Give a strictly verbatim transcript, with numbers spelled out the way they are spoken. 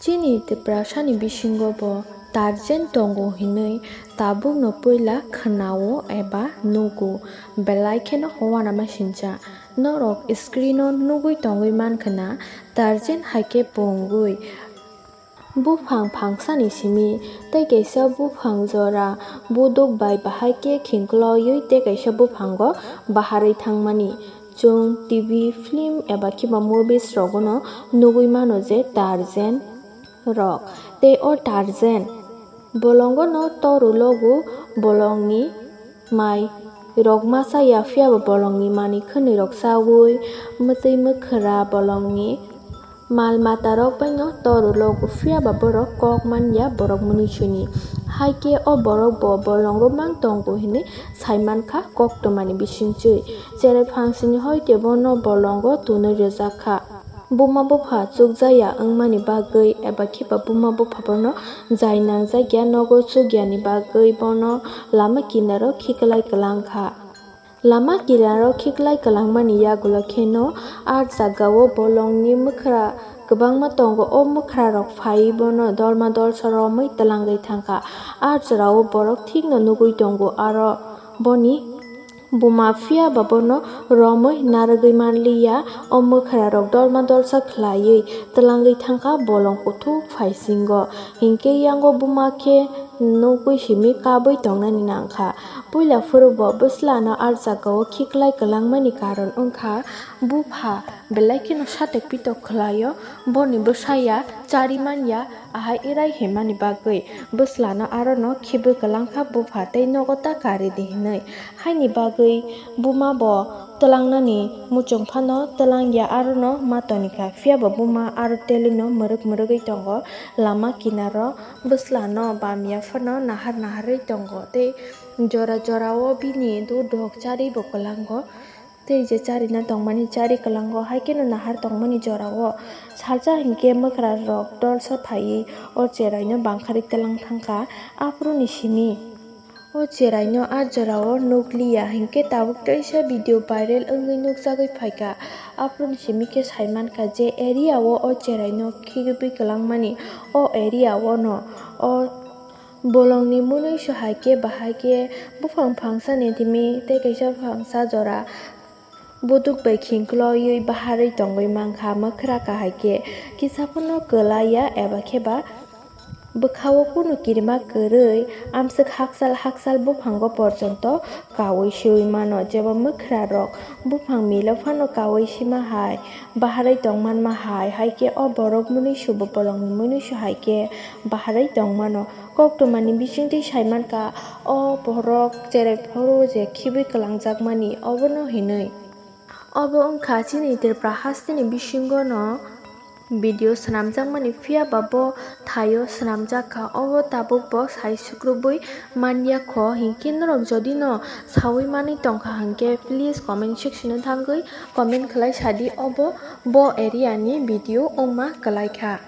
Chini Tiprasani bisingo bo Tarjen tongo hinwi tabukno puila khwnao eba nugo, belai kheno uanamasingcha. Norok screen-o nugwi tongwi mankha na, Tarjen hai khe pungwi buphang phangsani simi tei kaisa buphang jora buduk bai bahai khe khingkloiwi tei kaisa buphango baharwi thangmani. Chwng T V, film eba khiba movies rogono nugwi mano je Tarjen rok tei o Tarjen bolongono toru logu bolongni mai rok ma chaya, phiya ba bolongni manwi khwnwi rok chawi, mwtwi mwkhra bolongni mal mata rok bai no toru logu, phiya ba borok kok man ya borok mwnwi suni. Hai khe o borok bo bolongo mang tongo hinwi sai man kha koktwmani bisingtwi. Cherai phangsini hoi tei bono bolongo tunwi rwjak kha. Buma bupha chukjaya wngmani bagwi eba khiba buma bupha bono jai nangjak ya nogo chuk yani bagwi bono lama kinaro khiklai kwlang kha. Lama kinaro khiklai kwlangmani yagulo kheno ar jagao bolongni mwkhra kwbangma tongo. O mwkhra rok phaiwi bono dolma dolsa romwi twlangwi thangkha. Ar jorao borok thikno nugwi tongo, aro boni buma phiya ba bono romwi narwgwi manliya. O mwkhra rok dolma dolsa khlaiwi twlangwi thangkha bolong kuthuk phaisingo, hinkhe yango buma khe nugwi simi kabwi tongnani nangkha. Puila phuru bo bwslano ar jagao khiklai kwlangmani karon wngkha bupha belai kheno satok pitok khlaio, boni bwsaya chari manya, ahai erai himani bagwi bwslano arono khibwi kwlangkha bupha tei nogo ta kari di hinwi. Haini bagwi buma bo twlangnani muchung phano twlangya, arono ma tonikha, phiya bo buma aro telino mwrwk mwrwgwi tongo lama kinaro. Bwslano bamya phano nahar naharwi tongo tei jora jorao bini dudok chari bo kwlango. Tei je charina tongmani chari kwlango, hai kheno nahar tongmani jorao salsa hinkhe mwkhra rok dolsa phaiwi o cheraino bangkharwi twlang thangkha. Aphuruni simi o cheraino a jorao nukliya hinkhe tabuk teisa video viral wngwi nukjagwi phaikha. Aphuruni simi khe saimankha je area o o cheraino khigwi kwlangmani, o area o no o bolongni mwnwi so hai khe bahai khe buphang phangsani timi tei kaisa phangsa jora buduk bai khingkloiwi baharwi tongwi mankha mwkhra kahai khe. Kisa phano kwlaiya eba khe ba bwkhao kunu kirima kwrwi amswk hakchal hakchal buphango porjonto kaui siui mano, jeba mwkhra rok buphang milo phano kaui sima hai baharwi tongmanma hai. Hai khe o borok mwnwi subo bolongni mwnwi su hai khe baharwi tongmano. Koktwmani bisingtwi saimankha, o borok cherai phuru je khibwi kwlangjakmani obono hinwi. Obo wngkha chini Tripura hasteni bisingono video swnamjakmani, phiya ba bo thaio swnamjak kha. Obo tabuk bo sai sukrubwi manya kho, hinkhe norok jodi no saui manwi tongkha hinkhe please comment section o thangwi comment khlai sadi, obo bo area ni video wngma kwlai kha.